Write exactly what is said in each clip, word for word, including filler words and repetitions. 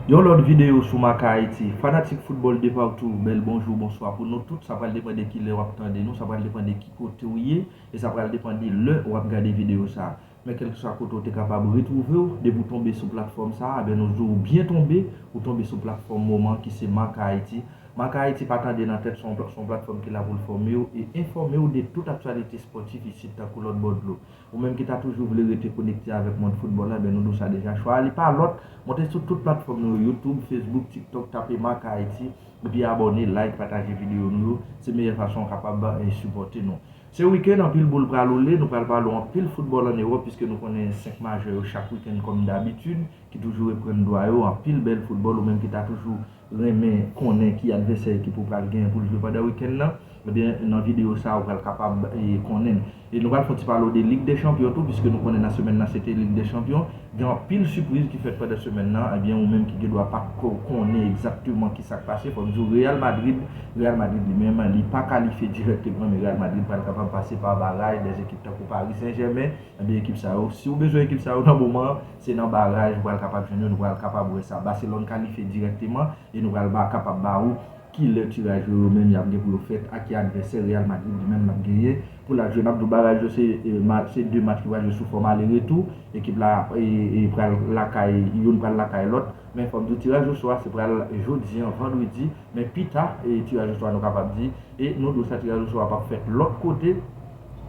Yon lòt videyo sou Marca Haïti. Fanatik foutbòl de patou, bèl bonjou, bonswa pou nou tout. Sa pral depann de ki lè w ap tande nou, sa pral depann de ki kote w ye, e sa pral depann de lè w ap gade videyo sa a. Men kèlkeswa kote w te kapab retwouve w, depi w tonbe sou platfòm sa a, ebyen nou di w byen tonbe, ou tonbe sou platfòm moman ki se Marca Haïti. Marca Haïti pa tande nan tèt, se yon pla- se yon platfòm ki la pou l fòme w e enfòme w de tout aktyalite spòtif isit tankou lòt bò dlo. Ou menm ki ta toujou vle rete konekte avèk mond foutbòl la, ben nou di w sa deja. Chwa a li pa lòt, monte sou tout platfòm nou yo, YouTube, Facebook, TikTok, tape Marca Haïti, epi abòne, like, pataje videyo nou yo. Se meyè fason w kapab eh, sipòte nou. Se wikenn, anpil boul pral woule, nou pral pale w anpil foutbòl ann Ewòp, piske nou konnen senk majè yo chak wikenn kòm dabitid, ki toujou reprann dwa yo, anpil bèl foutbòl, ou menm ki ta toujou renmen konnen ki advèsè ekip ou pral genyen pou l jwe pandan wikenn nan, ebyen, nan videyo sa a, ou pral kapab eh, konnen l. E nou pral fè yon ti pale w de Lig dè Chanpyon tou, piske nou konnen nan semèn nan se te Lig dè Chanpyon. Gen anpil sipriz ki fèt pandan semèn nan, ebyen, ou menm ki gen dwa pa t ko- konnen egzakteman ki sa k pase, fò m di w Real Madrid, Real Madrid li menm, li pa kalifye dirèkteman, men Real Madrid pral kapab pase pa baraj dè ekip tankou Paris Saint-Germain, ebyen, ekip sa yo, si w bezwen ekip sa yo nan moman an, se nan baraj ou pral kapab jwenn yo, nou pral kapab wè sa. Barcelone kalifye dirèkteman, e nou pral ba, kapab ba ou kilè tiraj yo, yo menm y ap gen pou yo fèt ak ki advèsè Real Madrid li menm l ap genyen pou l al jwe. N ap di w baraj yo se, eh, ma- se de match ki pral jwe sou fòm ale retou. Ekip la eh, eh, pral lakay, youn pral lakay lòt. Men fò m di w tiraj osò a se pral jodi an, vandredi. Men pita, eh, tiraj osò a nou kapab di. E nou di w sa tiraj osò a p ap fèt lòt kote.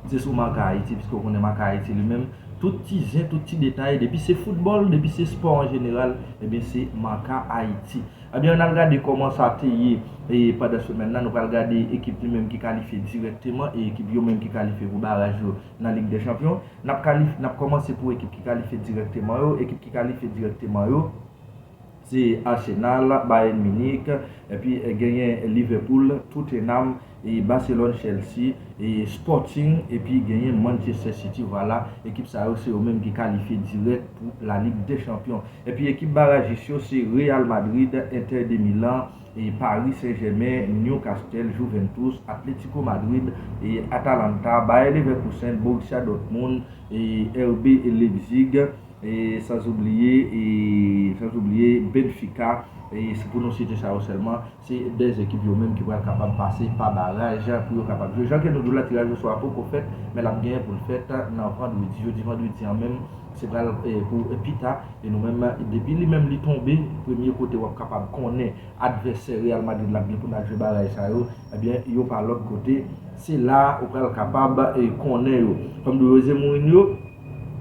Se sou Marca Haïti, piske w konnen Marca Haïti li menm, tout ti zen, tout ti detay, depi se foutbòl, depi se spò an jeneral, ebyen se Marca Haïti. Ebyen, ann al gade kòman sa te ye e, pandan semèn nan. Nou pral gade ekip li menm ki kalifye dirèkteman e ekip yo menm ki kalifye pou baraj yo nan Lig dè Chanpyon. N ap kalif, n ap kòmanse pou ekip ki kalifye dirèkteman yo. Ekip ki kalifye dirèkteman yo, se Arsenal, Bayern Munich, epi eh, genyen Liverpool, Tottenham, e Barcelone, Chelsea, e Sporting, epi genyen Manchester City. Vwala, ekip sa yo se yo menm ki kalifye dirèk pou la Ligue des Champions. Epi ekip barajis yo se Real Madrid, Inter de Milan, e Paris Saint-Germain, Newcastle, Juventus, Atletico Madrid, e Atalanta, Bayer Leverkusen, Borussia Dortmund, e R B Leipzig, e sans oubliye, e sans oubliye Benfica, e se pou nou site sa yo sèlman, se de ekip yo menm ki pral kapab pase pa baraj pou yo kapab jwe. Jan ke nou di w la, tiraj osò a poko fèt, men l ap genyen pou l fèt nan vandredi. Jodi vandredi an menm, se pral eh, pou eh, pita. E nou menm, depi li menm li tonbe, premye kote w ap kapab konnen advèsè Real Madrid la ap gen pou l al jwe baraj sa yo, ebyen, yo pa lòt kote. Se la ou pral kapab eh, konnen yo. Kòm di Jose Mourinho,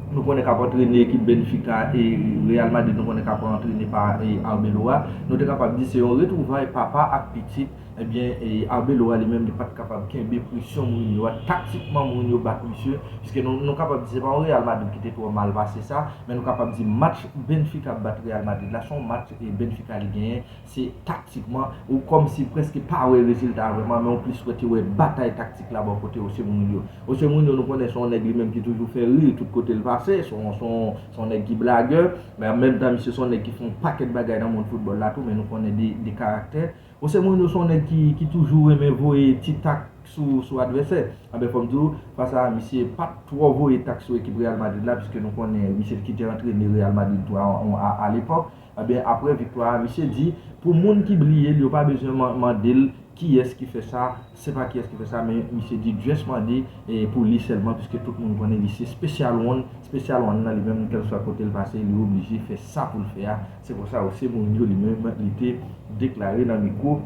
nou konnen k ap antrene ekip Benfica e Real Madrid, nou konnen k ap antrene pa eh, Arbeloa. Nou te kapab di se yon retwouvay papa ak pitit. Ebyen, eh, Arbeloa li menm, li pa t kapab kenbe presyon Mourinho a. Taktikman, Mourinho bat misye. Piske nou, nou kapab di se pa yon Real Madrid ki te twò mal pase sa, men nou kapab di match Benfica ap bat Real Madrid la, se yon match eh, Benfica li genyen. Se taktikman, ou kòmsi prèske pa wè rezilta a vrèman, men ou plis wè te wè batay taktik la bò kote Jose Mourinho. Jose Mourinho, nou konnen se yon nèg li menm ki toujou fè ri tout kote l pase, se yon, se yon, se yon nèg ki blagè, men an menm tan, misye se yon nèg ki fè yon pakèt bagay nan mond foutbòl la tou, men nou konnen de, de karaktè. Jose Mourinho se yon nèg ki, ki toujou renmen voye ti tak sou, sou advèsè. Anben, fò m di w, fas a misye pa t twò voye tak sou ekip Real Madrid la, piske nou konnen misye ki te antrene Real Madrid tou a, a, a lepòk. Ebyen, apre viktwa a, misye di, pou moun ki bliye l, yo pa bezwen man- mande l kiyès ki fè sa, se pa kiyès ki fè sa, men misye di just mande eh, pou li sèlman, piske tout moun konnen li se Special One. Special One nan li menm, kèlswa kote l pase, li oblije fè sa pou l fè a. Se konsa Jose Mourinho li menm, li te deklare nan mikwo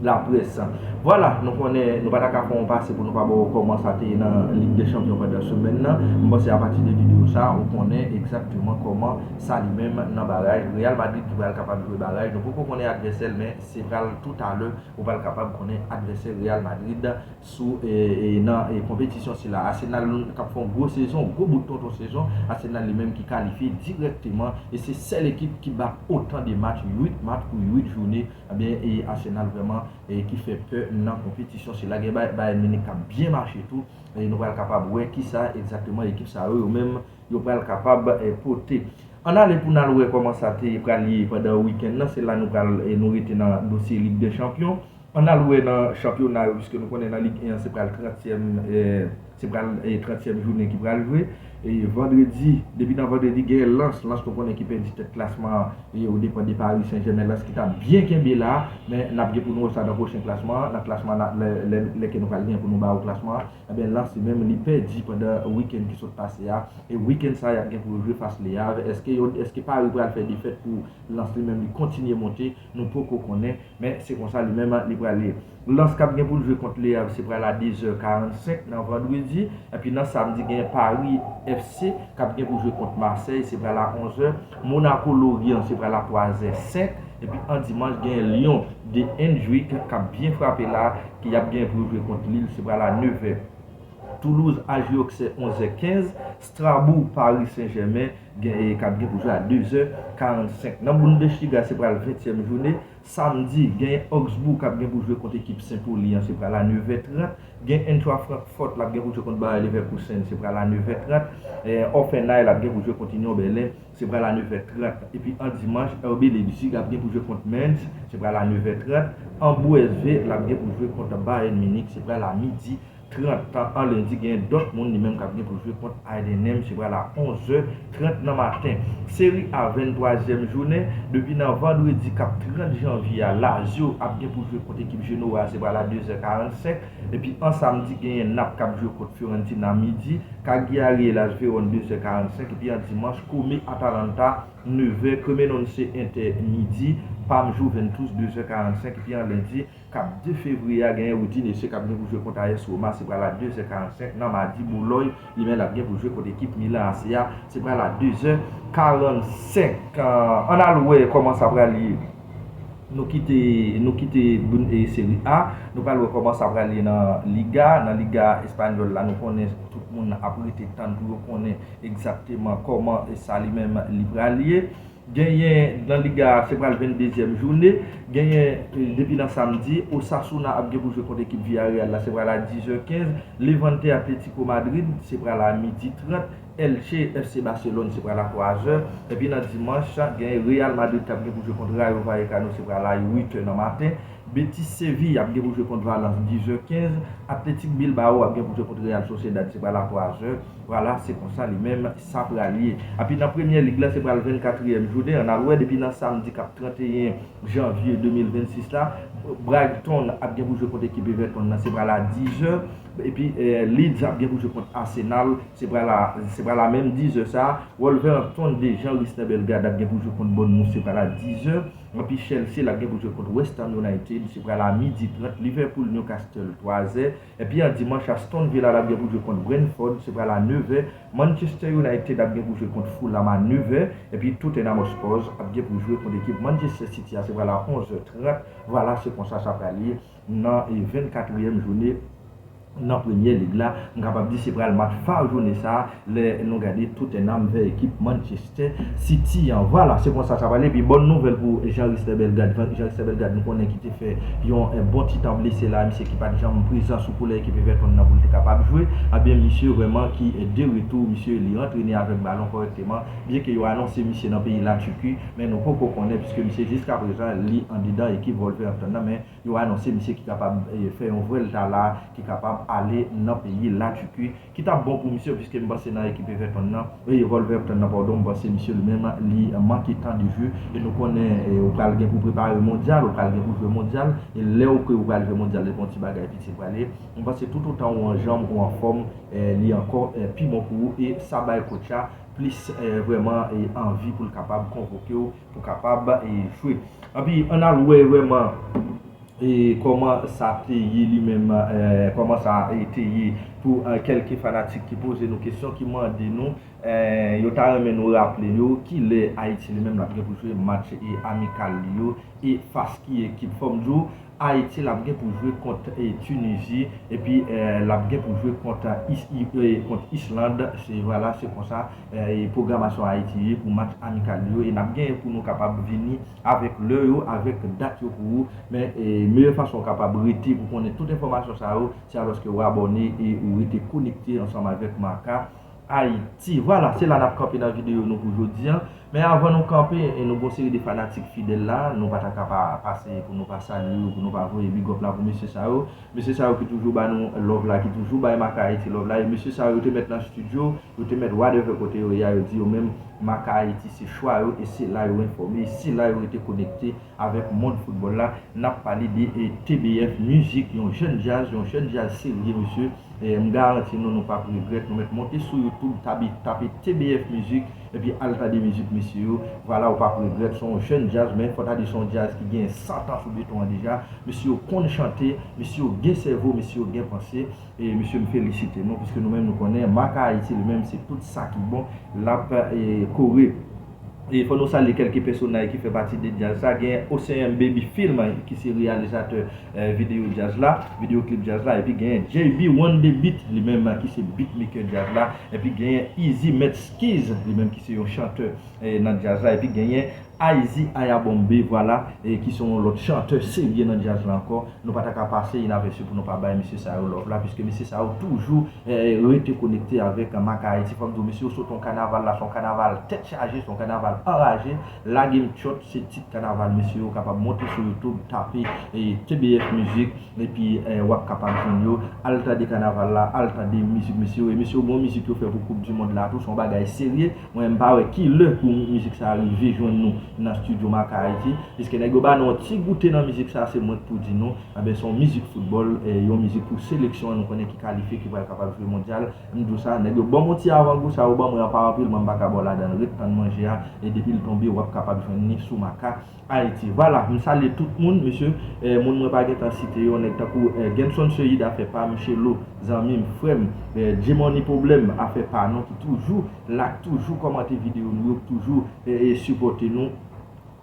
laprès. Vwala, nou konnen, nou pa ta ka fè yon pase pou nou pa ba w kòman sa te ye nan Lig dè Chanpyon pandan semèn nan. M panse apati de videyo sa, ou konnen egzakteman kòman sa li menm nan baraj. Real Madrid ki pral kapab jwe baraj. Nou poko konnen advèsè l, men se pral toutalè ou pral kapab konnen advèsè Real Madrid sou, eh, eh, nan eh, konpetisyon sila. Arsenal k ap fè yon gwo sezon, yon gwo bout tonton sezon. Arsenal li menm ki kalifye dirèkteman e se sèl ekip ki bat otan de match, uit match pou uit jounen. Ebyen, e Arsenal vrèman eh, ki fè pè nan konpetisyon sila. Gen Bay- Bayern Munich k ap byen mache tou. E nou pral kapab wè kisa egzakteman ekip sa yo, yo menm, yo pral kapab eh, pote. Ann ale pou n al wè kòman sa te pral ye pandan wikenn nan. Se la nou pral eh, nou rete nan dosye Lig dè Chanpyon. Ann al wè nan chanpyona yo, piske nou konnen nan Lig en an, se pral trantyèm eh, Se pral e, trantyèm jounen ki pral jwe. E vandredi, depi nan vandredi, gen Lens. Lens nou konnen ki pèdi tèt klasman an. E o depan de Paris Saint-Germain, Lens ki t ap byen kenbe la. Men n ap gen pou nou wè sa nan pwochen klasman an. Nan klasman an, lè, lè, lè ke nou pral gen pou nou ba ou klasman an. Ebyen, Lens li menm, li pèdi pandan wikenn ki sot pase a. E wikenn sa, y ap gen pou yo jwe fas Le Havre. Èske yo, èske Paris pral fè defèt pou Lens li menm li kontinye monte? Nou poko konnen. Men se konsa li menm li pral ye. Lens k ap gen pou l jwe kont Le Havre, se pral a de zè karannsenk nan vandredi. Epi nan samdi, gen Paris F C k ap gen pou jwe kont Marseille, se pral a onz è. Monaco Lorient, se pral a twa zè senk. Epi an dimanch, gen Lyon de Hendrick k ap byen frape la, ki ap gen pou jwe kont Lille, se pral a nèf è. Toulouse Ajax, onz è kenz. Strasbourg Paris Saint-Germain, gen, e, k ap gen pou jwe a de zè karannsenk. Nan Bundesliga, se pral ventyèm jounen. Samdi, gen Augsbourg k ap gen pou jwe kont ekip Senpoli an, se pral a nèf è trant. Gen Eintracht Frankfort l ap gen pou jwe kont Bayer Leverkusen, se pral a nèf è trant. E, Hoffenheim l ap gen pou jwe kont Union Berlin, se pral a nèf è trant. Epi an dimanch, R B Leipzig ap gen pou jwe kont Mainz, se pral a nèf è trant. Hambourg S V l ap gen pou jwe kont Bayern Munich, se pral a midi trant. An lendi, gen Dortmund li menm k ap gen pou jwe kont Heidenheim, se pral a onz è trant nan maten. Seri A venntwazyèm jounen, depi nan vandredi k ap trant janvye a, Lazio ap gen pou jwe kont ekip Genoa, se pral a de zè karannsenk. Epi an samdi, genyen Nap k ap jwe kont Fiorentina midi, Cagliari Hellas Verona de zè karannsenk, epi an dimanch, Como Atalanta nèf è, Cremonese Inter midi, Parme Juventus de zè karannsenk, epi an lendi, k ap de fevriye a, genyen Udinese k ap gen pou jwe kont A S Roma, se pral a de zè karannsenk nan madi. Boulogne, li menm, l ap gen pou jwe kont ekip Milan A C a, se pral a de zè karannsenk. Ann al wè kòman sa pral ye. Nou kite, nou kite Bun- e Seri A, nou pral wè kòman sa pral ye nan Liga. Nan Liga espanyòl la, nou konnen tout moun ap rete tann pou yo konnen egzakteman kòman e sa li menm li pral ye. Genyen nan Liga a, se pral venndezyèm jounen. Genyen, e, depi nan samdi, Osasuna ap gen pou jwe kont ekip Villarreal la, se pral a diz è kenz. Levante Atletico Madrid, se pral a midi trant. Elche F C Barcelone, se pral a twa zè. Epi nan dimanch, genyen Real Madrid k ap gen pou jwe kont Rayo Vallecano, se pral a uit è nan maten. Betis Seville ap gen pou jwe kont Valence diz è kenz. Athletic Bilbao ap gen pou jwe kont Real Sociedad, se pral a twa zè. Vwala, se konsa li menm sa pral ye. Epi nan Premye Lig la, se pral vennkatriyèm jounen. Ann al wè, depi nan samdi k ap tranteyen janvye de mil vennsis la, Brighton ap gen pou jwe kont ekip Everton nan, se pral a diz è. Epi, eh, Leeds ap gen pou jwe kont Arsenal, se pral a, se pral a menm diz è sa. Wolverhampton de Jean Risner Bellegarde ap gen pou jwe kont Bournemouth, se pral a diz è. Epi Chelsea l ap gen pou jwe kont West Ham United, se pral a midi trant. Liverpool Newcastle, twa zè. Epi an dimanch, Aston Villa l ap gen pou jwe kont Brentford, se pral a nèf è. Manchester United ap gen pou jwe kont Fulham a nèf è. Epi Tottenham Hotspur ap gen pou jwe kont ekip Manchester City a, se pral a onz è trant. Vwala, se konsa sa pral ye nan, e, vennkatriyèm jounen nan Premye Lig la. M kapab di se pral match fa jounen sa a, lè nou gade Tottenham vè ekip Manchester City an. Vwala, se konsa sa pral ye. Epi bòn nouvèl pou Jean Risner Bellegarde. Jean Risner Bellegarde, nou konnen ki te fè yon, eh, bon ti tan blese la, misye ki pa t janm prezan sou koulè ekip Everton nan pou l te kapab jwe. Ebyen, misye vrèman ki, eh, de retou, misye li antrene avèk balon kòrèkteman. Byenke yo anonse misye nan peyi Latiki, men nou poko konnen, piske misye jiskaprezan li andedan ekip Wolverhampton nan, men yo anonse misye ki kapab, eh, fè yon vwèlta la, ki kapab ale nan peyi Latiki, ki t ap bon pou misye, piske m panse nan ekip Everton nan, eh, Wolverhampton nan, padon, m panse misye li menm, li manke tan de je, e nou konnen, eh, ou pral gen pou prepare mondyal, ou pral gen pou jwe mondyal, e lè ou ke ou pral jwe mondyal, li pa yon ti bagay piti pral ye. M panse toutotan ou an janm, ou anfòm, eh, li ankò, eh, pi bon pou ou, e sa bay coach la plis, eh, vrèman, eh, anvi pou l kapab konvoke w, pou kapab, eh, jwe. Epi, ann al wè vrèman, eh, kòman sa te ye li menm, eh, kòman sa, eh, te ye pou, eh, kèlke fanatik ki poze nou kesyon, ki mande nou, eh, yo ta renmen nou raple yo kilè Ayiti li menm l ap gen pou jwe match, eh, amikal li yo, e fas ki ekip. Fò m di w, Ayiti l ap gen pou jwe kont, eh, Tinizi, epi, eh, l ap gen pou jwe kont, eh, Is-, I-, eh, kont Island. Se, vwala, se konsa, eh, pwogramasyon Ayiti ye pou match amikal yo, e n ap gen pou nou kapab vini avèk lè yo, avèk dat yo pou ou. Men, eh, meyè fason w kapab rete pou konnen tout enfòmasyon sa yo, se alòske w abòne e ou rete konekte ansanm avèk Marca Ayiti. Vwala, se la n ap kanpe nan videyo nou pou jodi a. Men avan nou kanpe, e nou gon seri de fanatik fidèl la, nou pa ta ka pa pase pou nou pa salye yo, pou nou pa voye big up la pou mesye sa yo. Mesye sa yo ki toujou ba nou love la, ki toujou bay Maka Ayiti love la. E mesye sa yo, yo te mèt nan estidyo, yo te mèt whatever kote yo ye a, yo di yo menm, Maka Ayiti se chwa yo, e se la yo enfòme, e se la yo rete konekte avèk mond foutbòl la. N ap pale de, e, T B F Music, yon jèn djaz, yon jèn djaz serye, mesye. E, m garanti nou, nou p ap regrèt. Nou mèt monte sou YouTube, tape, tape T B F Music, epi al tande mizik mesye yo. Vwala, ou p ap regrèt. Se yon jèn djaz, men fò ta di se yon djaz ki gen san tan sou beton an deja. Mesye yo konn chante, mesye yo gen sèvo, mesye yo gen panse. E mesye, m felisite nou, piske nou menm nou konnen, Maka Ayiti li menm, se tout sa ki bon, l ap, e, kore. E fò nou salye kèlke pèsonaj ki fè pati de djaz sa. Gen Ocean Baby Film, ki se reyalizatè, e, videyo djaz la, videyo klip djaz la. Epi gen J B One The Beat, li menm, ki se beatmaker djaz la. Epi gen Easy Met Skiz, li menm ki se yon chantè, e, nan djaz la. Epi genyen Izy Ayabombe, vwala, e, ki se yon lòt chantè serye nan djaz la ankò. Nou pa ta ka pase inapèsi pou nou pa bay mesye sa yo love la, piske mesye sa yo toujou, e, rete konekte avèk Maka Ayiti. Fò m di w, mesye yo sot yon kanaval la, se yon kanaval tèt chaje, se yon kanaval anraje. Lage m tchòt, se tit kanaval mesye yo, kapab monte sou YouTube, tape, e, T B F Music, epi, e, w ap kapab jwenn yo. Al tande kanaval la, al tande mizik mesye yo. E mesye yo gon mizik yo fè pou Koup di Mond la tou, se yon bagay serye. Mwen, m pa wè ki lè pou mizik sa a rive jwenn nou nan estidyo Maka Ayiti, piske nèg yo ba nou yon ti goute nan mizik sa a, se mwen k pou di nou. Enben, se yon mizik foutbòl, e, yon mizik pou seleksyon an, nou konnen ki kalifye, ki pral kapab jwe mondyal. M di w sa, nèg yo ban m yon ti avangou, sa yo ban mwen an pa anpil, mwen m pa ka ba w ladan l, ret tann manje a, e depi l tonbe, w ap kapab jwenn li sou Maka Ayiti. Vwala, m salye tout moun, mesye, e, moun mwen pa gentan site yo, nèg tankou, e, Genson Seid, afè pa m, Chelo, zanmi m, frè m, e, J-Money Problem, afè pa nou, ki toujou la, ki toujou kòmante videyo nou yo, ki toujou, e, e, sipòte nou.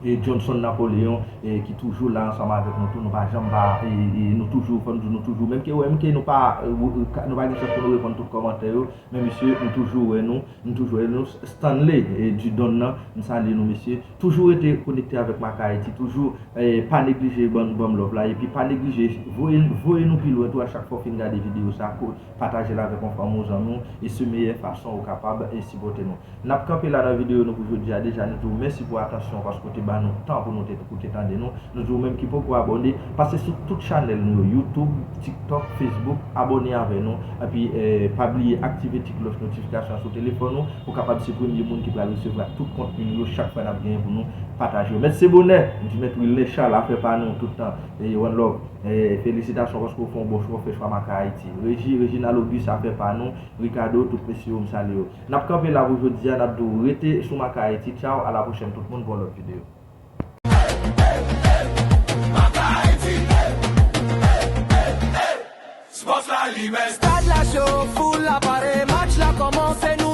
E, Johnson Napoleon, e, ki toujou la ansanm avèk nou tou, nou pa janm pa, e, e, nou toujou, fò m di w, nou toujou, menm ke, menm ke nou pa, e, nou pa gen chans pou nou reponn tout kòmantè yo, men mesye, nou toujou wè nou, nou toujou wè nou. Stanley, e, Dudon nan, m salye nou, mesye. Toujou rete konekte avèk Maka Ayiti, toujou, e, pa neglije ban, ban m love la, epi pa neglije voye, voye nou pi lwen tou a chak fwa w fin gade videyo sa, ko-, pataje l avèk yon fanmi w, zanmi w, e se meyè fason ou kapab, e, sipòte nou. N ap kanpe la nan videyo nou pou jodi a deja, nou di w mèsi pou atansyon, paske w te ba nou tan pou nou te koute tande nou. Nou di w menm ki poko abòne, pase sou tout chanèl nou yo, YouTube, TikTok, Facebook, abòne avè nou. Epi, e, pa bliye aktive ti klòch notifikasyon an sou telefòn ou, pou kapab se premye moun ki pral resevwa tout kontni nou yo chak fwa n ap genyen pou nou pataje yo. Mèt Sebonè, m di Mèt Wilner Charles, afè pa nou tout tan. E, one love. E, felisitasyon paske w fè yon bon chwa, w fè chwa Maka Ayiti. Reji, Reginald Auguste, afè pa nou. Ricardo, tout mesye yo, m salye yo. N ap kanpe la pou jodi a, n ap di w rete sou Maka Ayiti. Tchaw, a la pwochèn tout moun pou yon lòt videyo. Stad la cho, foul la pare, match la kòmanse.